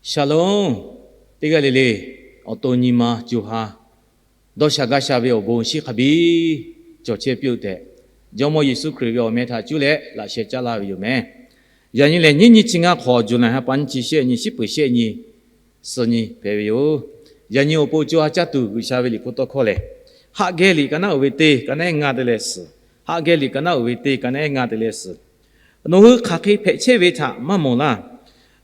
Shalom. Teˇ g'aˇ le le, awˬ to nyi ma co ha dawˇ sha gaˇ sha ve awˬ bon shinˉ hk'a biˇ cawˬ chehˇ piˇ-oˆ tehꞈ, Jawˇmawˇ Yeˍsuˆ Hkriꞈ ve awˬ meh htaꞈ cuˉ leh laꞈ sheh caˉ laˇ ve yoˬ meh. Yaꞈ nyi lehˬ, nyiˇ nyi chi ngaˇ hk'awꞈ, July ha pa nyiˇ chi shehˆ nyi, shiˉ peuˍ shehˆ nyi, suh nyi hpehꞈ ve yoˬ. Yaꞈ nyi awˬ pon co ha caˇ tuˬ G'uiˬsha ve liꞈ hpu tawˇ hkawˇ lehˬ, Haˆ geh liꞈ ka naˉ uiˍ ve teˇ ka naˉ ehˉ ngaˇ te leh suhˍ. Haˆ geh liꞈ ka naˉ uiˍ ve teˇ ka naˉ ehˉ ngaˇ te leh suhˍ. Nawˬ hui hk'aˬ hk'e hpehꞈ chehˇ ve htaꞈ maˇ mawˬ laˇ.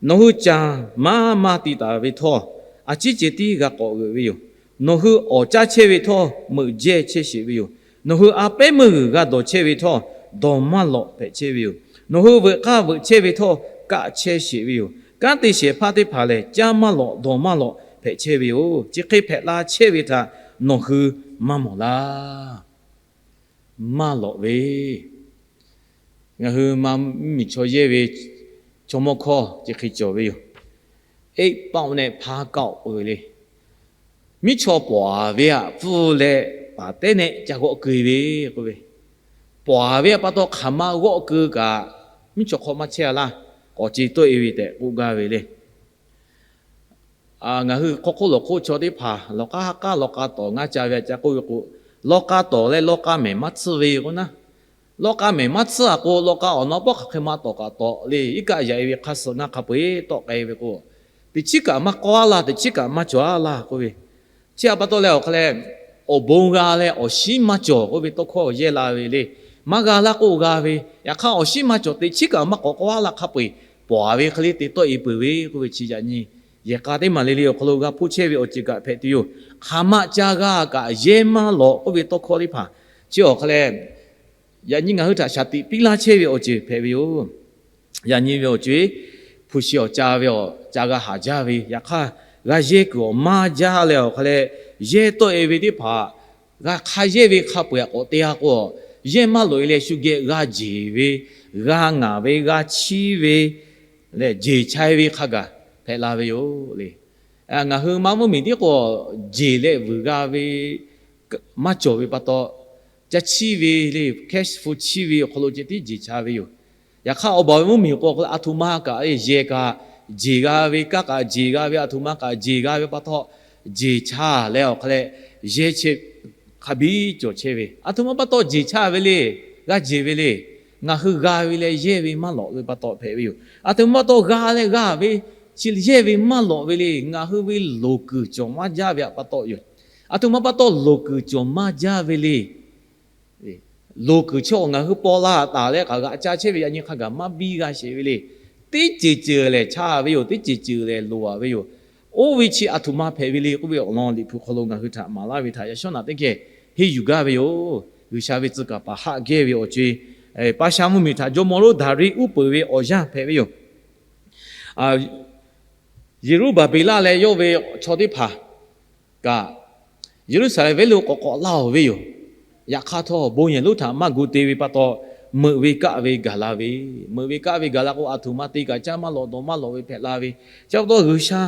Nawˬ hui caˬ maˇ maˇ ti taˍ ve htawˇ, a ciˉ cehˬ tiˉ g'a k'awꞈ g'euꞈ ve yoˬ. Nawˬ hui awˍ caˇ chehˇ ve htawˇ, meuꞈ jehˇ chehˇ sheˍ ve yoˬ. Nawˬ hui a pehˉ meuˇ g'uiˬ g'a dawˬ chehˇ ve htawˇ, dawˬ maˇ lawꞈ hpehꞈ chehˇ ve yoˬ. Nawˬ hui veuꞈ k'aˇ veuꞈ chehˇ ve htawˇ, kaˆ chehˇ sheˍ ve yoˬ. Kanˉ te shehˍ hpaˇ teˇ hpaˍ lehˬ, caˇ maˇ lawꞈ dawˬ maˇ lawꞈ hpehꞈ chehˇ ve yoˬ. Chi hk'e hpehꞈ la chehˇ ve htaꞈ nawˬ hui maˇ mawˬ laˇ. Maˇ lawꞈ ve, ngaˬ hui ma mvuhˇmiˬ chaw yehˇ ve chaw mawˇ hkawˇ chi hk'e cawˬ ve yoˬ. Eˆ paˆ nehˆ hpaˇ kaˆ-oˆ k'oˆ ve le. Miˉ chaw pawˍ ve aꞈ pfuhˇ leh paˍ tehˉ nehˆ ca g'awˆ keu ve k'oˆ ve, pawˍ ve aꞈ pa taw hk'aˬ ma g'awˆ keu kaꞈ, miˉ chaw hk'aw maˇ chehˇ a laˇ. K'awꞈ ce tawˆ-e ve tehꞈ k'oˆ gaˇ ve le. Ngaˬ hui hk'aw hk'oˆ lawˬ hk'oˆ chaw teˇ hpaˍ lawˬ k'aˉ ha k'aˉ lawˬ k'a tawˍ ngaˇ ca ve aꞈ ca k'oˆ ve k'o, lawˬ k'a tawˍ leh lawˬ k'a mehˍ maˇ tsuhˇ ve k'o naˉ, lawˬ k'a mehˍ maˇ tsuhˇ a k'o, lawˬ k'a awˬ na pawˆ hk'aˬ hk'e ma tawˍ kaꞈ tawˍ le. Iˉ kaˆ yaꞈ-e ve hk'a suh ngaˇ hk'a peu-eˬ tawˆ k'ai ve k'o, teꞈ chiˉ kaꞈ maˇ k'awꞈ-a laˇ, teꞈ chiˉ kaꞈ maˇ cawˬ-a laˇ k'oˆ ve. Chi aꞈ pa taw leh awˬ hk'a leh, awˬ bon g'a leh awˬ shinˉ maˇ cawˬ k'oˆ ve tawˇ hkawˇ yehˇ la ve le. Maˇ g'a laˇ k'oˆ g'a ve, yaꞈ hk'aˇ awˬ shinˉ maˇ cawˬ, teꞈ chiˉ kaꞈ maˇ k'awꞈ k'awꞈ-a laˇ hk'a peu-eˬ, pawˍ ve hk'e le te tawˆ-e peuˬ ve k'oˆ ve chi yaꞈ nyi yehˬ k'a teˇ maˬ le le awˬ hk'aw lo g'a hpoˇ chehˇ ve awˬ ceuˬ kaꞈ hpehꞈ tuˬ yoˬ. Hk'aˬ ma ca g'a kaꞈ yehˇ maˇ lawꞈ k'oˆ ve tawˇ hkawˇ teˇ hpaˍ chi awˬ hk'a leh, yaꞈ nyi ngaˬ hui htaꞈ shaˍ tiꞈ piˇ laˇ chehˇ ve awˬ ceuˬ hpehꞈ ve yoˬ. Yaꞈ nyi ve awˬ co-e, hpu shi awˬ ca ve awˬ ca g'a haˍ jaˇ ve, yaꞈ hk'aˇ g'a yehˇ kuiˬ awˬ maˇ jaˇ leh awˬ hk'a leh, yehˇ tawˆ-e ve teˇ hpaˍ g'a hk'a yehˇ ve hk'a peu-eˬ k'awꞈ te-a k'o, yehˇ maˇ lawꞈ-e leh shu geh g'a jeˬ ve, g'a ngaˍ ve, g'a chiˇ ve leh jeˬ chai ve hk'a gaˬ hpehꞈ la ve yoˬ le. Ngaˬ hui maˇ mvuhˇmiˬ tiˉ k'o, jeˬ leh vuiˬ g'a ve maˇ cawˬ ve pa taw, ca chiˇ ve le, cash flow chiˇ ve awˬ hk'aw lo ceh tiˉ jeˬ cha ve yoˬ. Yaꞈ hk'aˇ awˬ baˬ ve mvuhˇmiˬ k'o, a htoꞈ ma kaꞈ yehˬ kaꞈ jeˬ g'a ve, kanˉ kaꞈ jeˬ g'a ve, a htoꞈ ma kaꞈ jeˬ g'a ve pa taw, jeˬ cha leh awˬ hk'a leh yehˇ chehˇ hk'a biˇ cawˬ chehˇ ve. A htoꞈ ma pa taw jeˬ cha ve le, g'a jeˬ ve le. Ngaˬ hui g'a ve leh yehˇ ve maˇ lawꞈ ve pa taw hpehꞈ ve yoˬ. A htoꞈ ma pa taw g'a leh g'a ve, chi yehˇ ve maˇ lawꞈ ve le. Ngaˬ hui ve loˍ kuiˬ cawˬ maˇ jaˇ ve aꞈ pa taw yoˬ. A htoꞈ ma pa taw loˍ kuiˬ cawˬ maˇ jaˇ ve le. Loˍ kuiˬ chaw ngaˬ hui paw la taˍ leh k'aꞈ g'aꞈ ca chehˇ ve yaꞈ nyi hk'a gaˬ maˇ biˇ g'a sheˍ ve le. Teˇ ceuˬ ceuˬ lehˬ cha ve yoˬ. Teˇ ceuˬ ceuˬ lehˬ loˍ-a ve yoˬ. Oˇ ve chi a htoꞈ ma hpehꞈ ve le k'oˆ ve awˬ lawn Liꞈ hpu hk'aw lo ngaˬ hui htaꞈ maˍ laˇ ve htaꞈ yaꞈ shawˉ naꞈ teˇ geh henˇ yuˬ gaˇ ve yoˬ. G'uiˬsha ve tcuh kaˍ paˍ haˆ geh ve awˬ co-e, pa sha mvuhˇmiˬ htaꞈ jawˇmawˇ lonˉ Daˍriˆ uˉ peunˍ ve awˬ yanˇ hpehꞈ ve yoˬ. Yeˍruˆbaˍbeˍlaˆ leh yawˇ ve chaw teˇ hpaˍ kaꞈ, Yeˍruˆsaˍlehnˍ venˇ lo k'awꞈ k'awꞈ laˇ-oˬ ve yoˬ. Yaꞈ hk'aˇ htawˇ, bon yehˬ lonˉ htaꞈ maˇ gu te ve pa taw, meuꞈ ve kaˆ ve gaˬ la ve, meuꞈ ve kaˆ ve gaˬ la k'o, a htoꞈ ma te kaꞈ caˇ maˇ lawꞈ dawˬ maˇ lawꞈ ve hpehꞈ la ve. Chi pa taw G'uiˬsha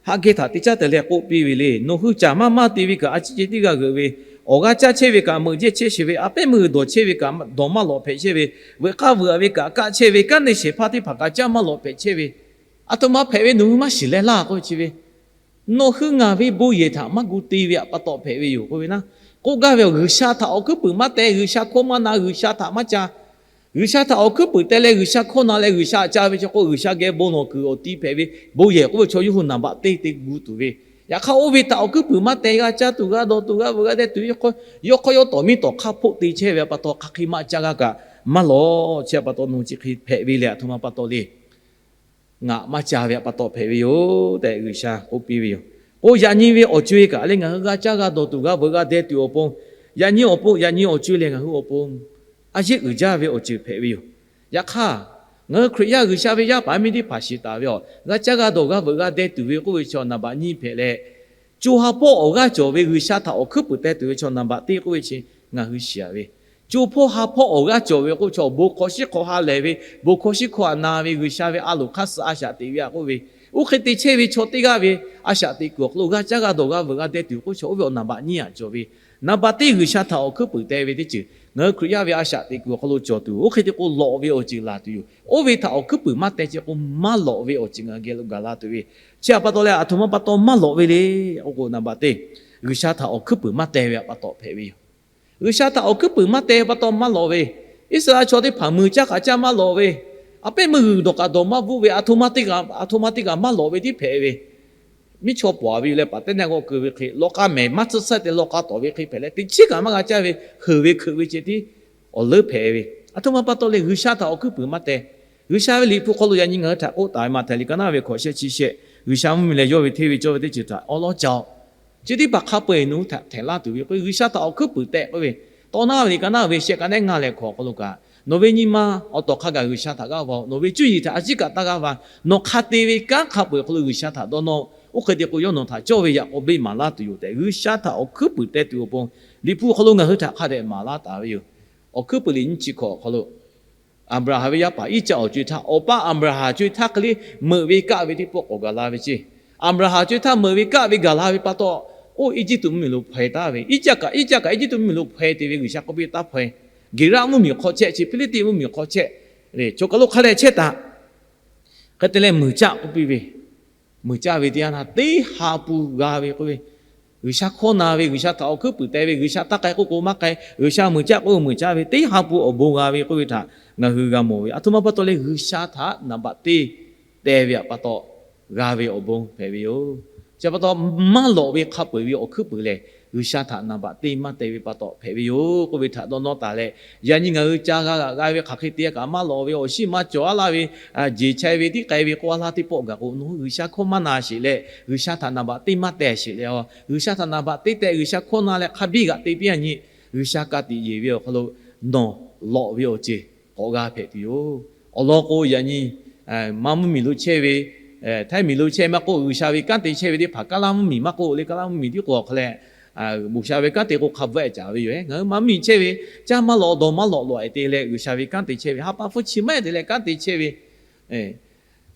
haꞈ geh htaꞈ te caˉ te leh k'oˆ piˇ ve le, nawˬ hui caˬ maˇ maˇ te ve kaꞈ a ciˉ ceh tiˉ g'a g'euꞈ ve, awˬ g'aˇ caˇ chehˇ ve kaꞈ meuꞈ jehˇ chehˇ sheˍ ve, a pehˉ meuˇ dawˬ chehˇ ve kaꞈ dawˬ maˇ lawꞈ hpehꞈ chehˇ ve, veuꞈ k'aˇ veuꞈ-a ve kaꞈ kaˆ chehˇ ve, kanˉ te shehˍ hpaˇ teˇ hpaˍ kaꞈ caˇ maˇ lawꞈ hpehꞈ chehˇ ve, a htoꞈ ma hpehꞈ ve nawˬ hui maˇ shiˍ leh laˇ k'oˆ ve chi ve, nawˬ hui ngaˬ ve bon yehˬ htaꞈ maˇ gu te ve aꞈ pa taw hpehꞈ ve yoˬ k'oˆ ve naˉ. K'oˆ gaˇ ve, G'uiˬsha htaꞈ awˬ hkuiˉ puiˍ maˇ teh, G'uiˬsha hkawˇ maˇ na, G'uiˬsha htaꞈ maˇ ca. G'uiˬsha htaꞈ awˬ hkuiˉ puiˍ teh leh G'uiˬsha hkawˇ na leh G'uiˬsha htaꞈ ca ve chaw k'o, G'uiˬsha geh bon lawˬ kuiˬ awˬ ti hpehꞈ ve bon yehˬ k'oˆ ve chaw yawˇ hui naˍ baꞈ teˇ te gu tuˬ ve. Yaꞈ hk'aˇ oˇ ve htaꞈ awˬ hkuiˉ puiˍ maˇ teh, g'a caˇ tuˬ g'a dawˬ tuˬ g'a veuꞈ g'a deh tuˬ, yawˇ hk'aw yawˇ tawˍ miˇ tawˍ hk'aˇ hpoˆ te chehˇ ve aꞈ pa taw hk'aˬ hk'e maˇ caˇ g'a kaꞈ maˇ lawˬ. Chi aꞈ pa taw nawˬ hui chi hk'e hpehꞈ ve lehˬ, a htoꞈ ma pa taw le. Ngaˬ maˇ ca ve aꞈ pa taw hpehꞈ ve yoˬ tehꞈ G'uiˬsha k'oˆ piˇ ve yoˬ. K'o yaꞈ nyi ve awˬ co-e kaꞈ leh ngaˬ hui g'a caˇ g'a dawˬ tuˬ g'a veuꞈ g'a deh tuˬ awˬ pon, yaꞈ nyi awˬ pon, yaꞈ nyi awˬ co-e lehˬ ngaˬ hui awˬ pon a yeˇ uiˍ jaˇ ve awˬ ceuˬ hpehꞈ ve yoˬ. Yaꞈ hk'aˇ, ngaˬ hui Hkriꞈ yaˇ G'uiˬsha ve yaˇ paˍ miˇ teˇ hpaˍ shiˍ taˍ ve aˬ, g'a caˇ g'a dawˬ g'a veuꞈ g'a deh tuˬ ve k'oˆ ve chaw naˍ baꞈ nyiˇ hpehꞈ leh, co ha hpawˇ awˬ g'aˇ cawˬ ve G'uiˬsha htaꞈ awˬ hkuiˉ puiˍ teh tuˬ ve chaw naˍ baꞈ teˇ k'oˆ ve chi ngaˬ hui shiˍ-a ve, co hpawˇ ha hpawˇ awˬ g'aˇ cawˬ ve k'oˆ ve chaw bon hk'aw shiˉ hk'aw ha lehˬ ve, bon hk'aw shiˉ hk'aw aꞈ na ve G'uiˬsha ve a loˍ hk'aˇ suh a shaꞈ teꞈ ve aꞈ k'oˆ ve, oˇ hk'e te chehˇ ve chaw teˇ g'aˇ ve a shaꞈ teꞈ kuiˬ awˬ hk'aw lo g'a caˇ g'a dawˬ g'a veuꞈ g'a deh tuˬ k'oˆ ve chaw oˇ ve awˬ naˍ baꞈ nyiˇ aꞈ cawˬ ve, naˍ baꞈ teˇ G'uiˬsha htaꞈ awˬ hkuiˉ puiˍ teh ve teˇ ceuˬ Ngaˬ hui Hkriꞈ yaˇ ve a shaꞈ teꞈ kuiˬ awˬ hk'aw lo cawˬ tuˬ, oˇ hk'e te k'o lawꞈ ve awˬ ceuˬ laˬ tuˬ yoˬ. Oˇ ve htaꞈ awˬ hkuiˉ puiˍ maˇ teh ceh k'o, maˇ lawꞈ ve awˬ ceuˬ ngaˬ hui geh lo gaˬ la tuˬ ve. Chi htaꞈ pa taw leh, aˬ htoꞈ ma pa taw maˇ lawꞈ ve le k'oˆ k'o, naˍ baꞈ teˇ, G'uiˬsha htaꞈ awˬ hkuiˉ puiˍ maˇ teh ve pa taw hpehꞈ ve yoˬ. G'uiˬsha htaꞈ awˬ hkuiˉ puiˍ maˇ teh pa taw maˇ lawꞈ ve. Iˉsaˍreˍlaˆ chaw teˇ hpaˍ muiˬ caˇ k'aꞈ caˇ maˇ lawꞈ ve. A pehˉ meuˇ g'uiˬ dawˬ k'aꞈ dawˬ maˇ bvuhˆ ve, aˬ htoꞈ ma teˇ kaꞈ maˇ lawꞈ ve tiˉ hpehꞈ ve. Miˇ chaw paw a ve yoˬ leh, paˍ teˇ naˆ g'awˆ keu ve hk'e, lawꞈ k'aˇ mehˍ maˇ tsuhˇ tsuhˇ te lawꞈ k'aˇ tawˍ ve hk'e hpehꞈ leh, teꞈ chiˉ kaꞈ maˇ g'a caˇ ve, heuˬ ve hkeuꞈ ve ceh tiˉ awˬ leuˉ hpehꞈ ve. Aˬ htoꞈ ma pa taw leh G'uiˬsha htaꞈ awˬ hkuiˉ puiˍ maˇ teh. G'uiˬsha ve liꞈ hpu hk'aw lo yaꞈ nyi ngaˬ hui htaꞈ k'oˆ taˍ ve, Maꞈhtehˍ liꞈ ka naˉ ve hkawꞈ shehˆ chi shehˆ, G'uiˬsha mvuhˇmiˬ leh yawˇ ve hteˇ ve cawˇ ve teˇ ceuˬ htaꞈ awˉ lawˉ ca-oˬ. Chi teˇ hpaˍ hk'a peu-eˬ nawˬ hui htaꞈ htehꞈ laˇ tuˬ ve k'o, G'uiˬsha htaꞈ awˬ hkuiˉ puiˍ tehꞈ k'oˆ ve, Tawˇ naˉ ve liꞈ ka naˉ ve shehˆ ka nehˉ ngaˇ leh hkawꞈ awˬ hk'aw lo kaꞈ, nawˬ ve nyi ma awˬ tawˍ hk'a gaˬ G'uiˬsha htaꞈ g'aˇ va-oˬ. Nawˬ ve cuˇ yiˍ htaꞈ a ciˉ kaꞈ taˇ g'aˇ va. Nawˬ hk'a te ve kanˉ hk'a peu-eˬ hk'aw lo G'uiˬsha htaꞈ dawˇ nawˇ-oˬ. Oˇ hk'e te k'o, yawˇ nawˬ htaꞈ cawˇ ve yaꞈ k'aw beˆ maˍ laˇ tuˬ yoˬ tehꞈ, G'uiˬsha htaꞈ awˬ hkuiˉ puiˍ teh tuˬ awˬ pon, liꞈ hpu hk'aw lo ngaˬ hui htaꞈ hk'a dehꞈ maˍ laˇ taˍ ve yoˬ. Awˬ hkuiˉ puiˍ liꞈ nyiˇ chi hkawꞈ awˬ hk'aw lo, Aˍbraˍhanˍ ve yaˇ paˍ Iˉcaˆ awˬ co-e htaˇ, awˬ paˇ Aˍbraˍhanˍ co-e htaˇ hk'e le meuꞈ ve kaˆ ve teˇ pawˆ k'awꞈ gaˬ la ve ceˇ. Aˍbraˍhanˍ co-e htaˇ meuꞈ ve kaˆ ve gaˬ la ve pa taw, oˇ Eˇjiˇtuꞈ mvuhˇmiˬ lo hpaw-e taˍ ve. Iˉcaˆ kaꞈ, Iˉcaˆ kaꞈ Eˇjiˇtuꞈ mvuhˇmiˬ lo hpaw-e te ve G'uiˬsha k'oˆ piˇ taˍ hpaw-e. Geˍraˆ mvuhˇmiˬ hk'aw chehˇ chi Hpiˇliˇtiˆ mvuhˇmiˬ hk'aw chehˇ le, chaw kaˬ lo hk'a dehꞈ chehˇ taˍ. Hk'e te leh mui caˆ k'oˆ piˇ ve, mui caˆ ve teˇ yanˇ htaˇ teˇ ha pun g'a ve k'oˆ ve, G'uiˬsha hkawˇ na ve, G'uiˬsha htaꞈ awˬ hkuiˉ puiˍ teh ve, G'uiˬsha taˇ k'ai k'oˆ k'o maˇ k'ai, G'uiˬsha mui caˆ k'oˆ mui caˆ ve teˇ ha pun awˬ bon g'a ve k'oˆ ve htaꞈ ngaˬ hui g'a mawˬ ve. Aˬ htoꞈ ma pa taw leh G'uiˬsha htaꞈ naˍ baꞈ teˇ teh ve pa taw g'a ve awˬ bon hpehꞈ ve yoˬ. Chi pa taw maˇ lawꞈ ve hk'a peu-eˬ ve awˬ hkuiˉ puiˍ lehˬ, G'uiˬsha htaꞈ naˍ baꞈ teˇ maˇ teh ve pa taw hpehꞈ ve yoˬ k'oˆ ve htaꞈ dawˇ nawˇ taˍ leh, yaꞈ nyi ngaˬ hui ca g'a g'aꞈ g'a ve hk'aˬ hk'e te kaꞈ maˇ lawꞈ ve, awˬ shiˉ maˇ cawˬ a laˇ ve, jeˬ chehˇ ve tiˉ k'ai ve k'oˆ a laˇ teˇ pawˆ gaˬ k'o, nawˬ hui G'uiˬsha hkawˇ maˇ na sheˍ leh, G'uiˬsha htaꞈ naˍ baꞈ teˇ maˇ teh sheˍ leh, a, G'uiˬsha htaꞈ naˍ baꞈ teˇ teh, G'uiˬsha hkawˇ na leh hk'a biˇ g'aꞈ te piˇ a nyi, G'uiˬsha ka tiꞈ yeˬ ve awˬ hk'aw lo nawˬ lawꞈ ve awˬ ceuˬ k'awꞈ g'a hpehꞈ tuˬ yoˬ. Awˬ lawn k'o, yaꞈ nyi Manˇ mvuhˇmiˬ lo chehˇ ve, Htaiˇ miˬ lo chehˇ maˇ k'oˆ, G'uiˬsha ve kanˉ te chehˇ ve teˇ hpaˍ, Kaˉlaˇ mvuhˇmiˬ maˇ k'oˆ le, Kaˉlaˇ mvuhˇmiˬ tiˉ k'o awˬ hk'a leh, G'uiˬsha ve kanˉ te k'o hk'a bvuhˆ-e caˍ ve yoˬ. Ngaˬ hui Manˇ mvuhˇmiˬ chehˇ ve, caˇ maˇ lawꞈ dawˬ maˇ lawꞈ lawꞈ-e te leh G'uiˬsha ve kanˉ te chehˇ ve, ha pa hpfuhˇ chi maˇ-e te leh kanˉ te chehˇ ve,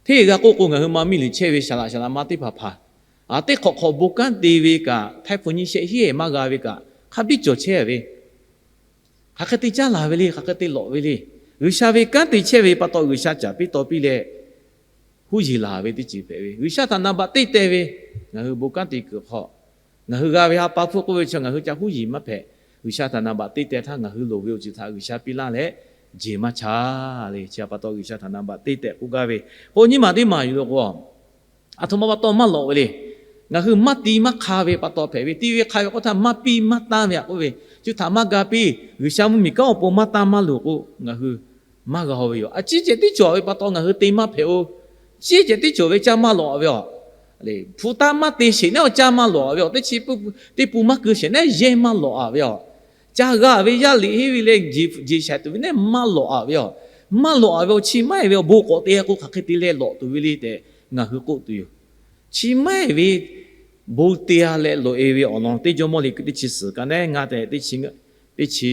hteˇ g'a k'oˆ k'o, ngaˬ hui Manˇ mvuhˇmiˬ lo chehˇ ve saˍ laꞈ saˍ laꞈ ma teˇ hpaˍ hpaˍ, teˇ hk'awꞈ hk'awꞈ bon kanˉ te ve kaꞈ, Htaiˇ hpu nyiˇ shehˆ hiˉ-e maˇ g'a ve kaꞈ, hk'a biˇ cawˬ chehˇ ve hk'aˬ hk'e te caˇ laˬ ve le, hk'aˬ hk'e te lawꞈ ve le. G'uiˬsha ve kanˉ te chehˇ ve pa taw, G'uiˬsha caˍ piˇ taw piˇ leh, huˉ yiˬ laˬ ve teˇ ceuˬ hpehꞈ ve. G'uiˬsha htaꞈ naˍ baꞈ teˇ teh ve, ngaˬ hui bon kanˉ te kuiˬ hk'aw, ngaˬ hui g'a ve ha pa hpfuhˇ k'oˆ ve chi ngaˬ hui ca huˉ yiˬ maˇ hpehꞈ. G'uiˬsha htaꞈ naˍ baꞈ teˇ teh htaˇ, ngaˬ hui loˍ ve awˬ ceuˬ htaꞈ G'uiˬsha piˇ laˇ leh, jeˬ maˇ cha le. Chi pa taw G'uiˬsha htaꞈ naˍ baꞈ teˇ teh k'oˆ gaˇ ve. K'o nyiˇ maˬ teˇ maˬ yuˬ lo k'o, aˬ htoꞈ ma pa taw maˇ lawꞈ ve le. Ngaˬ hui maˇ ti maˇ hk'a ve pa taw hpehꞈ ve. Ti ve hk'a ve k'oˆ htaˇ, maˇ piˇ maˇ tanˇ ve a k'oˆ ve, cuˇ htaꞈ maˇ ga piˇ. G'uiˬsha mvuhˇmiˬ kanˉ awˬ pon maˇ tanˇ maˇ loˬ k'o, ngaˬ hui maˇ g'a-o ve yoˬ. A ciˉ ceh tiˉ cawˬ ve pa taw ngaˬ hui te maˇ hpehꞈ-o. Ciˉ ceh tiˉ cawˬ ve caˇ maˇ lawꞈ ve a. Hpu taˇ maˇ te sheˍ naˉ caˇ maˇ lawꞈ-a ve a. Teˇ chi teˇ pun maˇ keu sheˍ naˉ yehˇ maˇ lawꞈ-a ve a. Ca g'a ve yaˇ liꞈ henˇ ve leh jeˬ shaiˍ tuˬ ve naˉ maˇ lawꞈ-a ve a. Maˇ lawꞈ-a ve a, chi maˇ-e ve a, bon k'awꞈ te k'o hk'aˬ hk'e te leh lawꞈ tuˬ ve le tehꞈ ngaˬ hui k'oˆ tuˬ yoˬ. Chi maˇ-e ve bon te-a leh lawꞈ-e ve awˬ lawn teˇ jawˇmawˇ liꞈ teˇ chi suhˍ ka nehˉ ngaˇ tehꞈ teˇ chi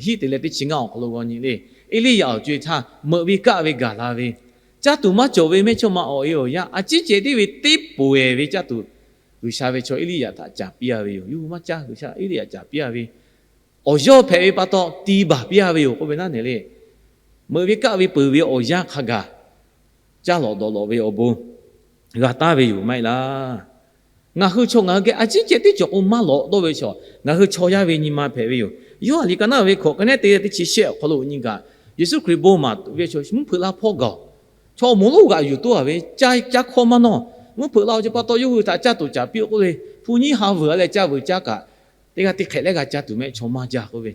hiˉ te leh teˇ chi ngaˇ awˬ hk'aw lo g'aw nyi le. Eˇliˇyaꞈ awˬ co-e htaˇ meuꞈ ve kaˆ ve gaˬ la ve, caˇ tuˬ maˇ cawˬ ve mehˇchawˇma awˬ e awˬ yanˇ a ciˉ ceh tiˉ ve teˇ poˬ-e ve caˇ tuˬ, G'uiˬsha ve chaw Eˇliˇyaꞈ htaꞈ caˍ piˇ-a ve yoˬ. Yawˇ hui maˇ caˇ, G'uiˬsha Eˇliˇyaꞈ caˍ piˇ-a ve awˬ yawˇ hpehꞈ ve pa taw ti baˬ piˇ-a ve yoˬ k'oˆ ve naˉ ne le. Meuꞈ ve kaˆ ve peuˬ ve awˬ yanˇ hk'a gaˬ caˇ lawꞈ dawꞈ lawꞈ ve awˬ bon g'a taˍ ve yoˬ maˇ heˆ laˇ. Ngaˬ hui chaw ngaˬ hui geh a ciˉ ceh tiˉ cawˬ k'o maˇ lawꞈ dawˇ ve chaw, ngaˬ hui chaw yaˇ ve nyi ma hpehꞈ ve yoˬ. Yoˇhanˬ liꞈ ka naˉ ve hkawꞈ ka nehˉ te teˇ chi shehˆ awˬ hk'aw lo nyi kaꞈ, Yeˍsuˆ Hkriꞈ bon maˍ ve chaw mvuhˇ hpeuꞈ la hpawˇ gaˬ-oˬ. Chaw awˬ moˍ lonˉ g'aꞈ yuˬ toˆ-a ve, caˇ hkawˇ maˇ nawˇ. Mvuhˇ hpeuꞈ la-o chi pa taw yawˇ hui htaꞈ caˇ tuˬ caˍ piˇ-o k'oˆ ve, hpu nyiˇ ha vuiˬ-a leh caˇ vuiˬ caˇ kaꞈ, teˇ g'aˇ teˇ hk'ehꞈ lehˉ g'a caˇ tuˬ mehˆ chaw maˇ jaˇ k'oˆ ve.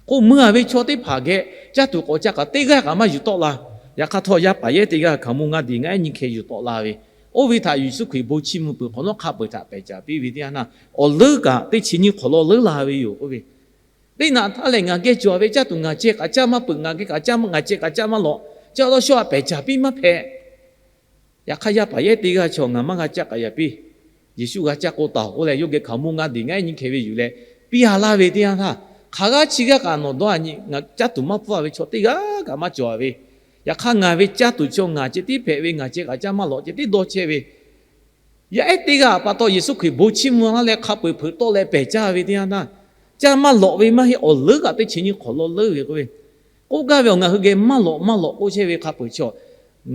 K'o meuˇ-a ve chaw teˇ hpaˍ geh caˇ tuˬ k'awꞈ caˇ kaꞈ teˇ g'aˇ kaꞈ maˇ yuˬ tawˆ la. Yaꞈ hk'aˇ htawˇ yaˇ paˍ yehˉ teˇ g'aˇ hkaoˍmonˇ ngaˇ diˬ ngaˇ ehˉ nyiˇ hkeh yuˬ tawˆ la ve, oˇ ve htaꞈ Yeˍsuˆ Hkriꞈ bon chiˇ mvuh peuˬ hk'awꞈ nawˉ hk'a peu-eˬ htaꞈ pehˬ caˍ piˇ ve teˇ yanˇ htaˇ, awˬ leuˉ kaꞈ teˇ chi nyiˇ hk'awꞈ law leuˉ la ve yoˬ k'oˆ ve. Teˇ naꞈ htaˇ lehˬ ngaˬ geh cawˬ ve caˇ tuˬ ngaˬ ceh kaꞈ caˇ maˇ peuˬ, ngaˬ geh kaꞈ caˇ maˇ, ngaˬ ceh kaꞈ caˇ maˇ lawꞈ, caˇ dawˇ shawˉ-a pehˬ caˍ piˇ maˇ hpehꞈ. Yaꞈ hk'aˇ yaˇ paˍ yehˉ teˇ g'aˇ chaw ngaˬ maˇ g'a caˇ k'aꞈ yaꞈ piˇ. Yeˍsuˆ g'a caˇ k'o taˍ-oˬ k'oˆ leh, yawˇ geh hkaoˍmonˇ ngaˇ diˬ ngaˇ ehˉ nyiˇ hkeh ve yuˬ leh piˇ-a laˇ ve teˇ yanˇ htaˇ, hk'aˬ g'aˇ chi g'aˇ kaꞈ nawˬ dawˇ-a nyi, ngaˬ caˇ tuˬ maˇ pfuhˇ-a ve chaw teˇ g'aˇ kaꞈ maˇ cawˬ-a ve. Yaꞈ hk'aˇ ngaˬ ve caˇ tuˬ chaw ngaˬ ceh tiˉ hpehꞈ ve, ngaˬ ceh kaꞈ caˇ maˇ lawꞈ ceh tiˉ dawˇ chehˇ ve, yaˇ ehˉ teˇ g'aˇ pa taw Yeˍsuˆ Hkriꞈ bon chiˇ mvuh laˇ leh hk'a peu-eˬ hpeuꞈ tawˆ leh pehˬ caˇ ve teˇ yanˇ htaˇ, Caˇ maˇ lawꞈ ve maˇ heˆ, awˬ leuˉ kaꞈ teˇ chi nyiˇ hk'awꞈ lawˇ leuˉ ve k'oˆ ve. K'oˆ gaˇ ve awˬ, ngaˬ hui geh maˇ lawꞈ maˇ lawꞈ k'oˆ chehˇ ve hk'a peuˬ chi,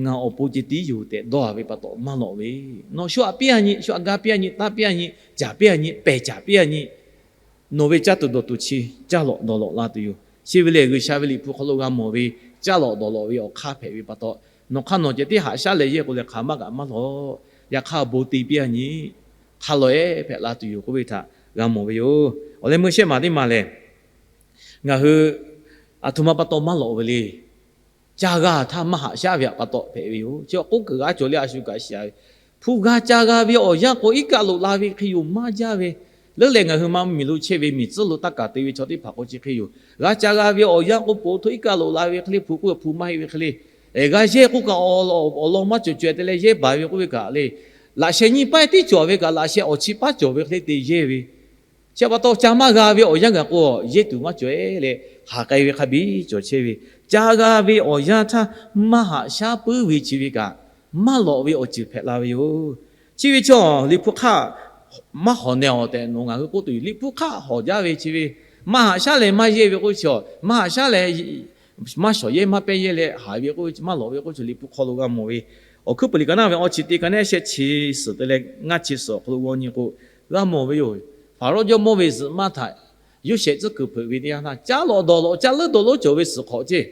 ngaˬ awˬ pon ceh tiˉ yoˬ tehꞈ dawˇ a ve pa taw maˇ lawꞈ ve. Nawˬ shu aꞈ piˇ a nyi, shu aꞈ ga piˇ a nyi, taˇ piˇ a nyi, caˍ piˇ a nyi, pehˬ caˍ piˇ a nyi, nawˬ ve caˇ tuˬ dawˬ tuˬ chi caˇ lawꞈ dawˬ lawꞈ la tuˬ yoˬ. Chi ve lehˬ, G'uiˬsha ve Liꞈ hpu hk'aw lo g'a mawˬ ve caˇ lawꞈ dawˬ lawꞈ ve awˬ hk'aˇ hpehꞈ ve pa taw, nawˬ hk'aˇ nawˬ ceh tiˉ haꞈ shaˉ leh yehˇ k'o leh hk'aˬ maˇ kaꞈ maˇ lawꞈ. Yaꞈ hk'aˇ bon te piˇ a nyi, hk'a lawꞈ ehˉ hpehꞈ la tuˬ yoˬ k'oˆ ve htaꞈ g'a mawˬ ve yoˬ. Awˬ leh meuˇ shehˆ maˬ teˇ maˬ lehˬ, ngaˬ hui aˬ htoꞈ ma pa taw maˇ lawꞈ ve le. Caˇ g'a htaˇ maˇ haꞈ shaˉ ve pa taw hpehꞈ ve yoˬ. Chi k'oˆ kuiˬ g'a cawˬ leh a shu kaꞈ shiˍ a ve, hpu g'a ca g'a ve awˬ yanˇ k'o, iˉ kaˆ loꞈ la ve hk'e yoˬ maˇ jaˇ ve. Leuˉ leh ngaˬ hui ma mvuhˇmiˬ lo chehˇ ve miˬ tcuhˉ lo taˇ kaˍ te ve chaw teˇ hpaˍ k'o chi hk'e yoˬ. G'a ca g'a ve awˬ yanˇ k'o, poˬ htoꞈ iˉ kaˆ loꞈ la ve hk'e le, hpu k'oˆ hpu maˇ heˆ ve hk'e le, g'a yehˇ k'oˆ kaꞈ, awˬ lawn maˇ cawˬ caweh te leh yehˇ baˬ ve k'oˆ ve kaꞈ le, laꞈ sheh nyiˇ paˉ tiˉ cawˬ ve kaꞈ, laꞈ sheh awˬ chi paˉ cawˬ ve hk'e le te yehˇ ve. Chi pa taw, ca maˇ g'a ve awˬ yanˇ gaˬ k'o, yehˇ tuˬ maˇ cawˬ leh haˍ k'ai ve hk'a biˇ cawˬ chehˇ ve. Ca g'a ve awˬ yanˇ htaˇ maˇ haꞈ shaˉ puiˉ ve chi ve kaꞈ, maˇ lawꞈ ve awˬ ceuˬ hpehꞈ la ve yoˬ. Chi ve chaw Liꞈ hpu hk'aˆ maˇ hawˍ neh awˬ tehꞈ nawˬ ngaˬ hui k'oˆ tuˬ yoˬ. Liꞈ hpu hk'aˆ hawˍ jaˇ ve chi ve, maˇ haꞈ shaˉ leh maˇ yehˇ ve k'oˆ chi, maˇ haꞈ shaˉ leh maˇ shawˍ yehˇ maˇ pehˇ yehˇ leh haˍ ve k'oˆ ve, maˇ lawꞈ ve k'oˆ chi, Liꞈ hpu hk'aw lo g'a mawˬ ve. Awˬ hkuiˉ puiˍ liꞈ ka naˇ ve awˬ chi teˇ ka neˉ shehˆ chi suhˍ te leh ngaˇ chi suhˍ awˬ hk'aw lo g'aw nyi k'o, g'a mawˬ ve yoˬ. Hpaˍrawˇ jawˇmawˇ ve zuhꞈ maˇ htaꞈ Yoˇsehꞈ tcuhˉ kuiˬ hpeuꞈ ve teˇ yanˇ htaˇ, caˇ lawꞈ dawˬ lawꞈ caˇ leuˉ dawˬ leuˉ cawˬ ve suhˍ hk'awꞈ ceˇ,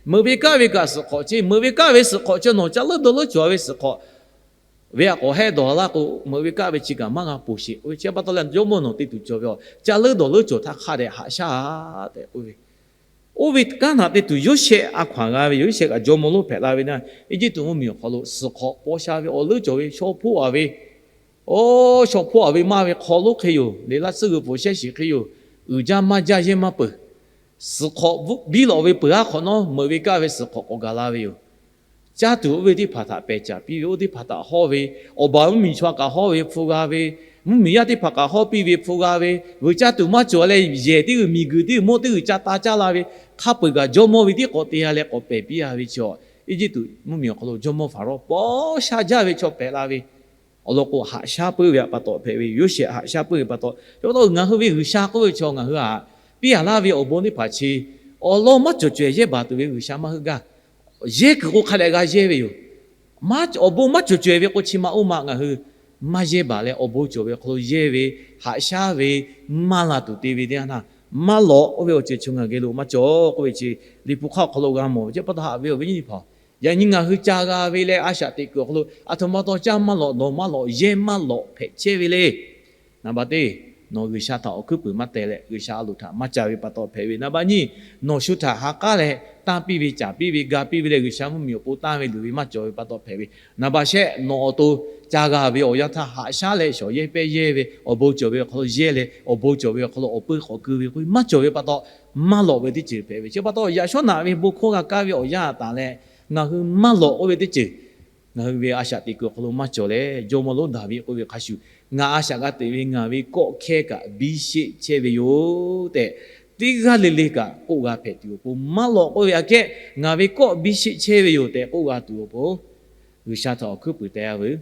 meuꞈ ve kaˆ ve kaꞈ suhˍ hk'awꞈ ceˇ, meuꞈ ve kaˆ ve suhˍ hk'awꞈ chi nawˬ caˇ leuˉ dawˬ leuˉ cawˬ ve suhˍ hk'awꞈ ve aꞈ k'awꞈ hehˆ dawˬ laˇ k'o, meuꞈ ve kaˆ ve chi kaꞈ maˇ g'a poˬ sheˍ k'oˆ ve. Chi pa taw leh jawˇmawˇ nawˬ te tuˬ cawˬ ve aꞈ, caˇ leuˉ dawˬ leuˉ cawˬ htaˇ hk'a dehꞈ haꞈ shaˉ tehꞈ k'oˆ ve. Oˇ ve kanˉ htaꞈ te tuˬ Yoˇsehꞈ a hkaw anˬ g'a ve yoˬ. Yoˇsehꞈ kaꞈ jawˇmawˇ lonˉ hpehꞈ la ve na, Eˇjiˇtuꞈ mvuhˇmiˬ awˬ hk'aw lo suhˍ hk'awꞈ paw sha ve awˬ leuˉ cawˬ ve shaw hpoˆ a ve, oˇ shaw hpoˆ a ve maˇ ve hk'aw lonˉ hk'e yoˬ. Liꞈ laˇ tsuhˇ g'uiˬ pfuhˍ shehˆ shiˍ hk'e yoˬ. Uiˍ jaˇ maˇ jaˇ yehˇ maˇ peuˬ. Suhˍ hk'awꞈ biˇ lawꞈ ve peuˬ aˉ hk'awꞈ nawˉ, meuꞈ ve kaˆ ve suhˍ hk'awꞈ k'awꞈ gaˬ la ve yoˬ. Caˇ tuˬ oˇ ve teˇ hpaˍ htaꞈ pehˬ caˍ piˇ ve, oˇ teˇ hpaˍ htaꞈ hawˇ ve, awˬ baˬ mvuhˇmiˬ chaw kaꞈ hawˇ ve hpu g'a ve, mvuhˇmiˬ yaˇ teˇ hpaˍ kaꞈ hawˇ piˇ ve hpu g'a ve, veuꞈ caˇ tuˬ maˇ cawˬ leh yehˬ teˇ g'uiˬ miˬ guiˬ teˇ g'uiˬ mawˇ teˇ g'uiˬ ca ta caˇ la ve, hk'a peu-eˬ kaꞈ jawˇmawˇ ve tiˉ k'awꞈ te g'a leh k'awꞈ pehˬ piˇ a ve chaw, Eˇjiˇtuꞈ mvuhˇmiˬ awˬ hk'aw lo jawˇmawˇ Hpaˍrawˇ paw sha jaˇ ve chaw hpehꞈ la ve. Awˬ lawn k'o, haꞈ shaˉ puiˉ ve pa taw hpehꞈ ve, Yoˇsehꞈ haꞈ shaˉ puiˉ ve pa taw. Chi pa taw ngaˬ hui ve G'uiˬsha k'oˆ ve chaw ngaˬ hui htaꞈ piˇ a laˇ ve awˬ bon teˇ hpaˍ chi, awˬ lawn maˇ cawˬ cawehˬ yehˇ baˬ tuˬ ve G'uiˬsha maˇ heuˆ gaˇ. Yehˇ kuiˬ k'o hk'a dehꞈ g'a yehˇ ve yoˬ. Awˬ bon maˇ cawˬ cawehˬ ve k'o, chi ma oˇ ma ngaˬ hui maˇ yehˇ baˬ leh, awˬ bon cawˬ ve awˬ hk'aw lo yehˇ ve, haꞈ shaˉ ve, maˇ la tuˬ te ve teˇ yanˇ htaˇ, maˇ lawꞈ k'oˆ ve awˬ ceuˬ chi ngaˬ geh lo maˇ cawˬ k'oˆ ve chi, Liꞈ hpu hk'aˆ awˬ hk'aw lo g'a mawˬ ve. Chi pa taw haꞈ ve awˬ viˉ nyi hpaˍ, yaꞈ nyi ngaˬ hui ca g'a ve leh a shaꞈ teꞈ kuiˬ awˬ hk'aw lo aˬ htoꞈ ma taw caˇ maˇ lawꞈ, dawˬ maˇ lawꞈ, yehˇ maˇ lawꞈ hpehꞈ chehˇ ve le. Naˍ baˬ teˇ, nawˬ G'uiˬsha htaꞈ awˬ hkuiˉ puiˍ maˇ teh leh, G'uiˬsha a loˍ htaꞈ maˇ ca ve pa taw hpehꞈ ve. Naˍ baˬ nyiˇ, nawˬ shu htaꞈ ha k'aˉ leh tanˇ piˇ ve, caˍ piˇ ve, ga piˇ ve leh G'uiˬsha mvuhˇmiˬ awˬ pon tanˇ ve luˬ ve maˇ cawˬ ve pa taw hpehꞈ ve. Naˍ baˬ shehˆ, nawˬ awˬ to ca g'a ve awˬ yanˇ htaˇ haꞈ shaˉ leh shawˍ yehˇ pehˇ yehˇ ve, awˬ bon cawˬ ve awˬ hk'aw lo yehˇ leh, awˬ bon cawˬ ve awˬ hk'aw lo awˬ puiˇ k'awꞈ keu ve k'o, maˇ cawˬ ve pa taw, maˇ lawꞈ ve teˇ ceuˬ hpehꞈ ve. Chi pa taw, yaꞈ shawˉ naꞈ ve bon hkawˇ g'a kaˇ ve awˬ yanˇ taˍ leh, ngaˬ hui maˇ lawꞈ k'oˆ ve teˇ ceuˬ ngaˬ hui ve a shaꞈ teꞈ kuiˬ awˬ hk'aw lo maˇ cawˬ leh, jawˇmawˇ lonˉ Daˍviˆ k'oˆ ve hk'a shuˍ, ngaˬ a shaꞈ g'a teꞈ ve ngaˬ ve kawˆ hkehˇ kaꞈ biˇ sheˆ chehˇ ve yoˬ tehꞈ, teˇ g'aˇ le le kaꞈ k'oˆ g'a hpehꞈ tuˬ awˬ pon, maˇ lawꞈ k'oˆ ve aꞈ kehˉ ngaˬ ve kawˆ biˇ sheˆ chehˇ ve yoˬ tehꞈ k'oˆ g'a tuˬ awˬ pon, G'uiˬsha htaꞈ awˬ hkuiˉ puiˍ teh a veuˬ.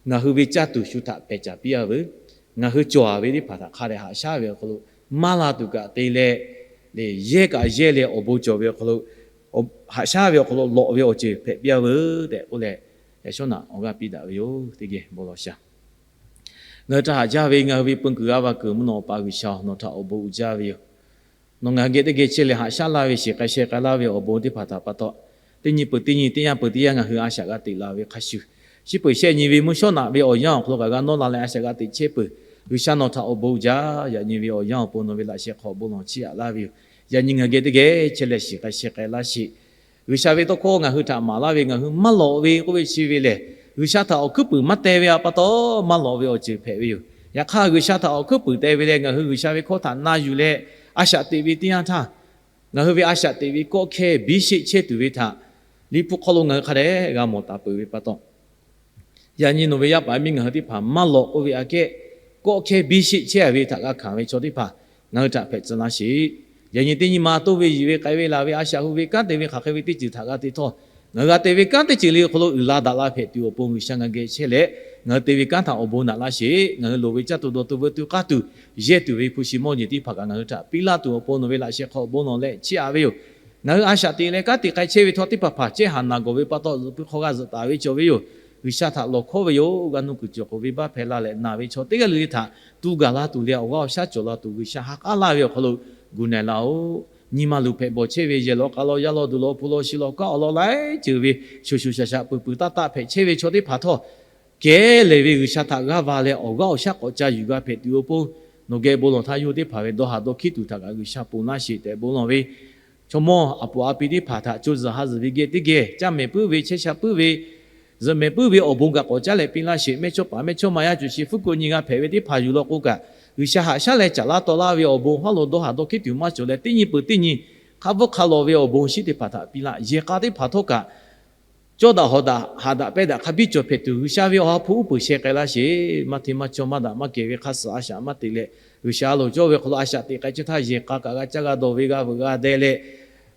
Ngaˬ hui ve caˇ tuˬ shu htaꞈ pehˬ caˍ piˇ a veuˬ. Ngaˬ hui cawˬ a ve teˇ hpaˍ htaꞈ hk'a dehꞈ haꞈ shaˉ ve awˬ hk'aw lo, maˇ la tuˬ kaꞈ te leh, yehˇ kaꞈ yehˇ leh awˬ bon cawˬ ve awˬ hk'aw lo, haꞈ shaˉ ve awˬ hk'aw lo lawꞈ ve awˬ ceuˬ hpehꞈ piˇ a veuˬ tehꞈ k'oˆ leh, yaꞈ shawˉ naꞈ awˬ g'aˇ piˇ daꞈ ve yoˬ. Teˇ geh bon lawˬ shaˍ. Ngaˬ hui htaꞈ haꞈ jaˇ ve ngaˬ hui ve peu kuiˬ g'a va kuiˬ mvuhˇ naw Awˬ pa G'uiˬsha, nawˬ htaꞈ awˬ bon uiˍ jaˇ ve yoˬ. Nawˬ ngaˬ hui geh teˇ geh chehˇ leh haꞈ shaˉ laˇ ve, shiˍ k'ai sheh k'ai laˇ ve awˬ bon teˇ hpaˍ htaꞈ pa taw, teˇ nyi peuˬ teˇ nyi, teˇ yanˇ peuˬ teˇ yanˇ ngaˬ hui a shaꞈ g'a teꞈ la ve hk'a shuˍ, chi peuˬ shehˆ nyi ve mvuhˇ shawˉ naꞈ ve awˬ yanˇ awˬ hk'aw lo kaꞈ g'a nawˇ la leh a shaꞈ g'a teꞈ chehˇ peuˬ. G'uiˬsha nawˬ htaꞈ awˬ bon uiˍ jaˇ. Yaꞈ nyi ve awˬ yanˇ awˬ pon nawˬ ve laꞈ sheh hk'aw bon lawˬ chiˇ aꞈ laˇ ve yoˬ. Yaꞈ nyi ngaˬ hui geh teˇ geh chehˇ leh shiˍ k'ai sheh k'ai laˇ sheˍ. G'uiˬsha ve tawˇ hkawˇ ngaˬ hui htaꞈ maˍ laˇ ve, ngaˬ hui maˇ lawꞈ ve k'oˆ ve chi ve lehˬ, G'uiˬsha htaꞈ awˬ hkuiˉ puiˍ maˇ teh ve pa taw maˇ lawꞈ ve awˬ ceuˬ hpehꞈ ve yoˬ. Yaꞈ hk'aˇ, G'uiˬsha htaꞈ awˬ hkuiˉ puiˍ teh ve leh ngaˬ hui G'uiˬsha ve hkawˇ htaꞈ na yuˬ leh a shaꞈ teꞈ ve teˇ yanˇ htaˇ, ngaˬ hui ve a shaꞈ teꞈ ve kawˆ hkehˇ biˇ sheˆ chehˇ tuˬ ve htaꞈ Liꞈ hpu hk'aw lo ngaˬ hui hk'a dehꞈ g'a mawˬ taˍ peuˬ ve pa taw, yaꞈ nyi nawˬ ve yaˇ paˍ yaˇ miˇ ngaˬ hui teˇ hpaˍ maˇ lawꞈ k'oˆ ve aꞈ kehˉ, kawˆ hkehˇ biˇ sheˆ chehˇ ve htaꞈ g'a hkanˍ ve chaw teˇ hpaˍ ngaˬ hui htaꞈ hpehꞈ tcuh laˇ sheˍ. Yaꞈ nyi teˇ nyi ma toˇ ve, yiˬ ve, k'ai ve, laˬ ve, a shaꞈ hu ve, kanˉ te ve, hk'aˬ hk'e ve teˇ ceuˬ htaꞈ g'a te htawˇ, ngaˬ hui g'a te ve kanˉ teˇ ceuˬ le awˬ hk'aw lo uiˍ la daꞈ la hpehꞈ tuˬ awˬ pon G'uiˬsha ngaˬ geh chehˇ leh, Ngaˬ hui te ve kanˉ htaꞈ awˬ bon naꞈ laˇ sheˍ. Ngaˬ hui loˍ ve caˇ tuˬ dawˬ tuˬ veu tuˬ k'aˇ tuˬ, yehˇ tuˬ ve hpu shi mawˇ jeˬ teˇ hpaˍ kaꞈ ngaˬ hui htaꞈ piˇ laˇ tuˬ awˬ pon nawˬ ve laꞈ sheh hk'aw awˬ bon lawˬ leh chiˇ aꞈ ve yoˬ. Ngaˬ hui a shaꞈ teꞈ leh kanˉ te k'ai chehˇ ve chaw teˇ hpaˍ hpaˍ chehˇ haˍ naˬ gawˬ ve pa taw zuhꞈ puiˉ hk'aw g'a zuhꞈ taˍ ve cawˬ ve yoˬ. G'uiˬsha htaꞈ lawˬ hkawˉ ve yoˬ. G'a nuˇ kuiˬ cawˬ k'oˍ ve baˆ hpehꞈ la leh naˬ ve chaw teˇ g'aˇ le le htaꞈ tu gaˬ la tuˬ leh awˬ g'aˇ awˬ shaˉ cawˬ la tuˬ G'uiˬsha ha k'aˉ laˇ ve awˬ hk'aw lo gu na laˇ-oˆ. Nyi ma luˬ hpehꞈ bawˬ chehˇ ve yehˬ law k'a law yaˇ law duˬ law hpu law shi law kaˉ awˬ lawn laiˉ ceuˬ ve shoˍ shoˍ shaˍ shaˍ peuˬ peuˬ taˆ taˆ hpehꞈ chehˇ ve chaw teˇ hpaˍ htawˇ, kehˉ lehˬ ve G'uiˬsha htaꞈ g'aˇ va leh awˬ g'aˇ awˬ shaˉ k'awꞈ ca yuˬ g'a hpehꞈ tuˬ awˬ pon, nawˬ geh bon lawˬ htaˇ yawˇ hui teˇ hpaˍ ve dawˇ haˍ dawˇ hkiˉ tuˬ htaꞈ kaꞈ G'uiˬsha ponˬ laˇ sheˍ tehꞈ bon lawˬ ve, chaw mawˇ aˬ poˍ a pi teˇ hpaˍ htaꞈ co zuhˬ ha zuhˬ ve geh teˇ geh caˇ mehˍ puiˉ ve chehˇ sha puiˉ ve zuhꞈ mehˍ puiˉ ve awˬ bon kaꞈ k'awꞈ caˉ leh piˇ laˇ sheˍ. Mehˇchawˇpaˍ mehˇchawˇma yaˇ cuˬ shi fuˉ ko nyi g'a hpehꞈ ve teˇ hpaˍ yuˬ law k'o kaꞈ, G'uiˬsha haꞈ shaˉ leh caˍ laˇ taw laˇ ve awˬ bon hawˉ lo dawˇ haˍ dawˇ hkiˉ tuˬ maˇ cawˬ leh teˇ nyi peuˬ teˇ nyi hk'a bvuhˆ hk'a lawˬ ve awˬ bon shinˉ teˇ hpaˍ htaꞈ piˇ laˇ. Yehˬ k'a teˇ hpaˍ htawˇ kaꞈ, cawˇ daꞈ hawˍ daꞈ haꞈ daꞈ pehˇ daꞈ hk'a biˇ cawˬ hpehꞈ tuˬ G'uiˬsha ve awˬ ha hpu uˉ peunˍ sheh k'ai laˇ sheˍ. Maˇ hteˇ maˇ cawˇ maˇ daꞈ maˇ kehˬ ve hk'a suhˍ a shaꞈ maˇ teꞈ leh, G'uiˬsha a loˍ cawˇ ve hk'aw lo a shaꞈ teꞈ k'ai chehˇ htaˇ yehˬ k'a kaꞈ g'a caˇ g'a dawˬ ve g'a veuꞈ g'a deh leh,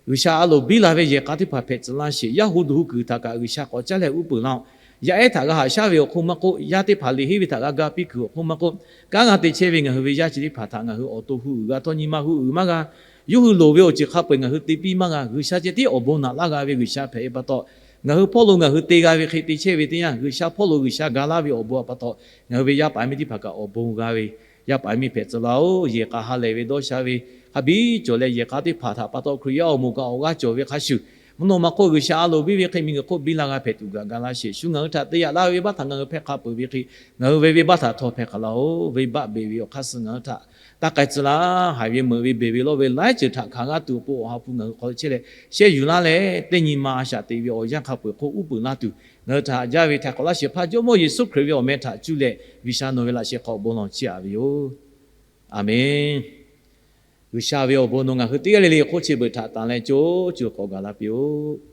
G'uiˬsha a loˍ biˇ la ve yehˬ k'a teˇ hpaˍ hpehꞈ tcuh laˇ sheˍ. Yaˇ hu duˬ hu kuiˬ htaꞈ kaꞈ G'uiˬsha k'awꞈ caˉ leh uˉ peunˍ laˇ-oˆ. Yaˇ ehˉ htaꞈ g'a haꞈ shaˉ ve awˬ hk'oˆ maˇ k'oˆ, yaˇ teˇ hpaˍ liꞈ henˇ ve htaꞈ g'a ga piˇ kuiˬ awˬ hk'oˆ maˇ k'oˆ, kanˉ g'a te chehˇ ve ngaˬ hui ve yaˇ chi teˇ hpaˍ htaꞈ ngaˬ hui awˬ to hu uiˍ g'a htawˇ nyi ma hu uiˍ maˇ g'a. Yawˇ hui loˍ ve awˬ ceuˬ hk'a peu-eˬ ngaˬ hui te piˇ maˇ g'a. G'uiˬsha ceh tiˉ awˬ bon naꞈ laˇ g'a ve G'uiˬsha hpehꞈ ve pa taw, ngaˬ hui hpawˇ lo ngaˬ hui te g'a ve hk'e te chehˇ ve teˇ yanˇ, G'uiˬsha hpawˇ lo G'uiˬsha ga laˇ ve awˬ bon a pa taw, ngaˬ hui ve yaˇ paˍ miˇ teˇ hpaˍ kaꞈ awˬ bon g'a ve yaˇ paˍ miˇ hpehꞈ tcuh laˇ-oˆ. Yehˬ k'a ha lehˬ ve dawˇ sha ve hk'a biˇ cawˬ leh yehˬ k'a teˇ hpaˍ htaꞈ pa taw Hkriꞈ yaˇ awˬ moˍ kaꞈ awˬ g'aˇ cawˬ ve hk'a shuˍ, mvuhˇ naw ma hk'oˆ G'uiˬsha a loˍ biˇ ve hk'e miˬguiˬ hk'oˆ biˇ la g'a hpehꞈ tuˬ gaˬ ga laˇ sheˍ. Shu ngaˬ hui htaꞈ te yaꞈ laˇ ve venˇbaˆ htaꞈ ngaˬ hui hpehˇ hk'a peuˬ ve hk'e, ngaˬ hui ve venˇbaˆ htaꞈ htawˇ hpehˇ hk'aˬ laˇ-oˆ. Venˇbaˆ beˬ ve awˬ hk'aˇ suh ngaˬ hui htaꞈ taˇ k'ai tcuh laˇ. Haiˬ ve meuꞈ ve beˬ ve lawˇ ve laiˉ ceuˬ htaꞈ hkanˍ g'a tuˬ awˬ pon awˬ ha hpu ngaˬ hui hk'aw lo chehˇ leh shehˇ yuˬ laˇ leh, teˇ nyi ma a shaꞈ teꞈ ve awˬ yanˇ hk'a peu-eˬ hk'oˆ uˉ peunˍ laˇ tuˬ ngaˬ hui htaꞈ haꞈ jaˇ ve htaꞈ k'awꞈ laˇ sheˍ. Hpaˇ Jawˇmawˇ Yeˍsuˆ Hkriꞈ ve awˬ meh htaꞈ cuˇ leh G'uiˬsha nawˬ ve laꞈ sheh hk'aw awˬ bon lawˬ chiˇ aꞈ ve yoˬ. Aˬmenˍ. G'uiˬsha ve awˬ bon nawˬ ngaˬ hui teˇ g'aˇ le le hk'oˆ chi beuꞈ htaꞈ tanˍ leh co cuˬ k'awꞈ gaˬ la piˇ-oˆ.